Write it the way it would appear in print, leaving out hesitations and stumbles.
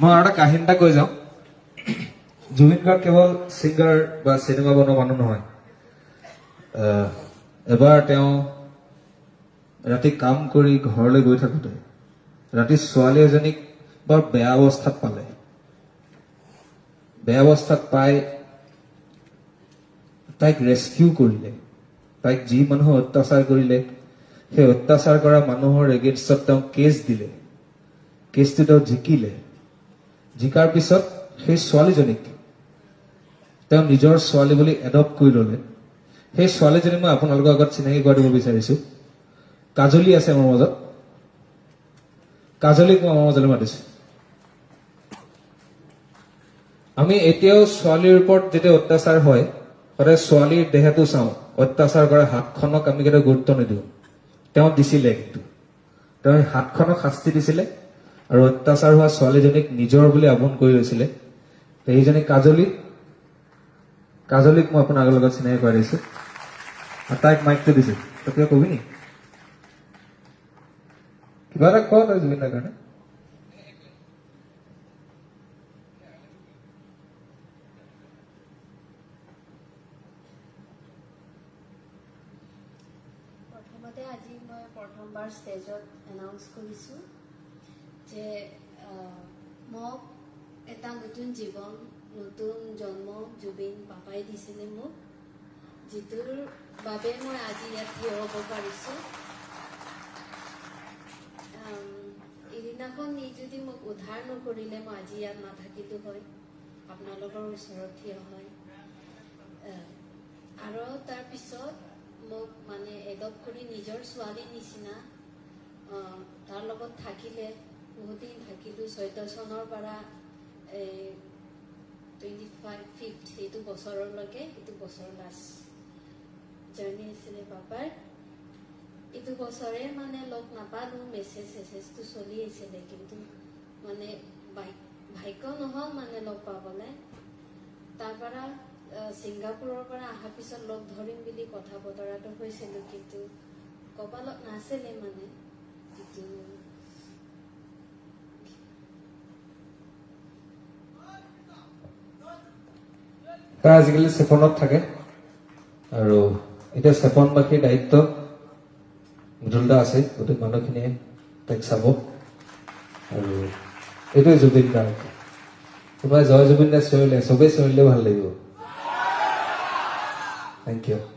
মই আৰু এটা কাহিনী এটা কৈ যাওঁ। জুবিন গাৰ্গ কেৱল ছিংগাৰ বা চিনেমা বনোৱা মানুহ নহয়। এবাৰ তেওঁ ৰাতি কাম কৰি ঘৰলৈ গৈ থাকোঁতে ৰাতি ছোৱালী এজনীক বৰ বেয়া অৱস্থাত পালে। বেয়া অৱস্থাত পাই তাইক ৰেস্কিউ কৰিলে। তাইক যি মানুহে অত্যাচাৰ কৰিলে, সেই অত্যাচাৰ কৰা মানুহৰ এগেইনষ্টত তেওঁ কেছ দিলে। কেছটো তেওঁ জিকিলে। জিকাৰ পিছত সেই ছোৱালীজনীক তেওঁ নিজৰ ছোৱালী বুলি এডপ্ট কৰি ল'লে। সেই ছোৱালীজনী মই আপোনালোকৰ আগত চিনাকি কৰাই দিব বিচাৰিছো। কাজলী আছে আমাৰ মাজত। কাজলীক মই আমাৰ মাজলৈ মাতিছো। আমি এতিয়াও ছোৱালীৰ ওপৰত যেতিয়া অত্যাচাৰ হয়, সদায় ছোৱালীৰ দেহটো চাওঁ, অত্যাচাৰ কৰা হাতখনক আমি কেতিয়াও গুৰুত্ব নিদিওঁ। তেওঁ দিছিলে, কিন্তু তেওঁ হাতখনক শাস্তি দিছিলে আৰু অত্যাচাৰ হোৱা ছোৱালীজনীক নিজৰ বুলি আবোন কৰি লৈছিলে। সেইজনী কাজলী। কাজলীক মই আপোনাৰ লগত চিনাকি কৰাই দিছো আৰু তাইক মাইকটো দিছো। তই কিবা কবি নি? কিবা এটা ক তই জুবিনদাৰ কাৰণে। প্ৰথমতে আজি মই প্ৰথমবাৰ ষ্টেজত এনাউন্স কৰিছোঁ যে মোক এটা নতুন জীৱন, নতুন জন্ম জুবিন পাপাই দিছিলে মোক, যিটোৰ বাবে মই আজি ইয়াত থিয় হ'ব পাৰিছোঁ। এদিনাখন ই যদি মোক উদ্ধাৰ নকৰিলে মই আজি ইয়াত নাথাকিলোঁ হয়, আপোনালোকৰ ওচৰত থিয় হয়। আৰু তাৰপিছত মোক মানে এডপ্ট কৰি নিজৰ ছোৱালীৰ নিচিনা তাৰ লগত থাকিলে, বহুত দিন থাকিলোঁ। 14 চনৰ পৰা এই 25 সেইটো বছৰলৈকে, সেইটো বছৰ লাষ্ট জাৰ্ণি আছিলে পাপাৰ। এইটো বছৰে মানে লগ নাপালোঁ, মেছেজ চেছেজটো চলি আছিলে, কিন্তু মানে ভাগ্য নহ'ল মানে লগ পাবলৈ। তাৰ পৰা ছিংগাপুৰৰ পৰা অহাৰ পিছত লগ ধৰিম বুলি কথা বতৰাটো হৈছিলোঁ, কিন্তু কপালত নাছিলে মানে যিটো। তাই আজিকালি চেপনত থাকে আৰু এতিয়া চেপনবাসীৰ দায়িত্ব মৃদুল দা আছে, গোটেই মানুহখিনিয়ে তাইক চাব। আৰু এইটোৱে জুবিন গাৰ্গ। কোনোবাই জয় জুবিন দা চিঞৰিলে, চবেই চিঞৰিলেও ভাল লাগিব। Thank you.